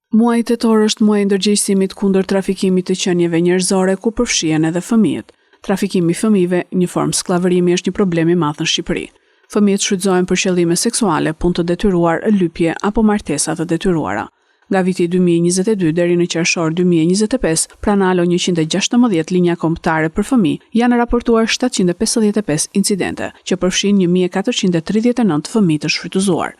Muaji tetor është muaji i ndërgjegjësimit kundër trafikimit të qenieve njerëzore ku përfshihen edhe fëmijët. Trafikimi i fëmijëve, një formë skllavërimi është një problem i madh në Shqipëri. Fëmijët shfrytëzohen për qëllime seksuale, punë të detyruar, lypje apo martesa të detyruara. Nga viti 2022 deri në qershor 2025, pranë Alo 116 linja kombëtare për fëmijë, janë raportuar 755 incidente, që përfshijnë 1439 fëmijë të shfrytëzuar.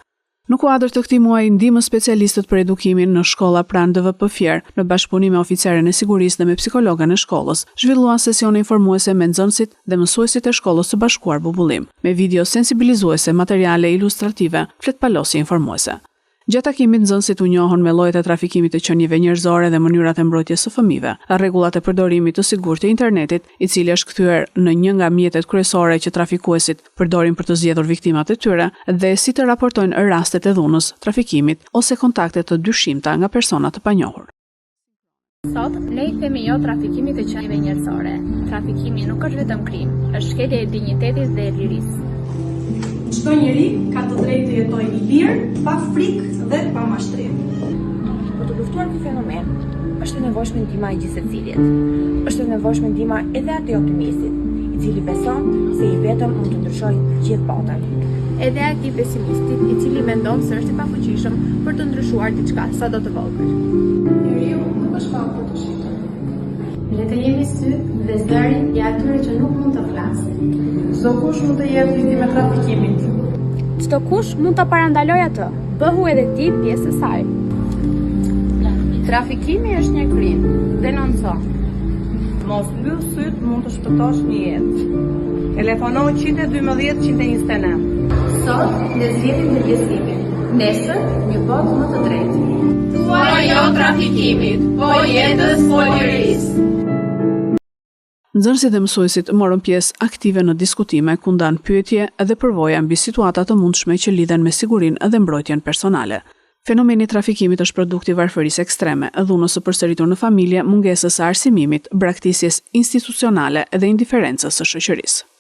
Në kuadër të këtij muaji, ndihmës specialistët për edukimin në shkolla pranë DVP Fier, në bashkëpunim me oficeren e sigurisë dhe me psikologen e shkollës, zhvilluan sesione informuese me nxënësit dhe mësuesit e shkollës së bashkuar Bubullimë, me video sensibilizuese, materiale ilustrative, fletëpalosje informuese. Gjatë takimit, nxënësit u njohën me llojet e trafikimit të qenieve njerëzore dhe mënyrat e mbrojtjes së fëmijëve, rregullat e përdorimit të sigurt të internetit, i cili është kthyer në një nga mjetet kryesore që trafikuesit përdorin për të zgjedhur viktimat e tyre dhe si të raportojnë rastet e dhunës, trafikimit ose kontakte të dyshimta nga persona të panjohur. Sot, ne i themi jo trafikimit të qenieve njerëzore. Trafikimi nuk është vetëm krim, është shkelje e dinjitetit dhe e lirisë. Çdo njeri ka të drejtë të jetojë i lirë, pa frikë dhe pa mashtrim. Për të luftuar këtë fenomen, është e nevojshme ndihma e gjithsecilit. Është e nevojshme ndihma edhe atij optimistit, i cili beson se i vetëm mund të ndryshojë gjithë botën. Edhe atij pesimistit, i cili mendon se është i pafuqishëm për të ndryshuar diçka sado të vogël. Njeriu nuk është pallë për të shitur. Le të jemi sy dhe zëri i atyre që nuk mund të flasin. Çdokush mund të jetë viktimë e trafikimit. Çdokush mund ta parandalojë atë. Bëhu edhe ti pjesë e saj. Trafikimi është një krim. Denonco. Mos mbyll sytë, mund të shpëtosh një jetë. Telefono 112 129. Sot ne zgjedhim ndërgjegjësimin. Nesër një botë më të drejtë. Thuaj jo trafikimit, po jetës, po lirisë. Nxënësit dhe mësuesit morën pjesë aktive në diskutime, ku ndanë pyetje dhe përvoja mbi situata të mundshme që lidhen me sigurinë dhe mbrojtjen personale. Fenomeni i trafikimit është produkt i varfërisë ekstreme, dhunës së përsëritur në familje, mungesës së arsimimit, braktisjes institucionale dhe indiferencës së shoqërisë.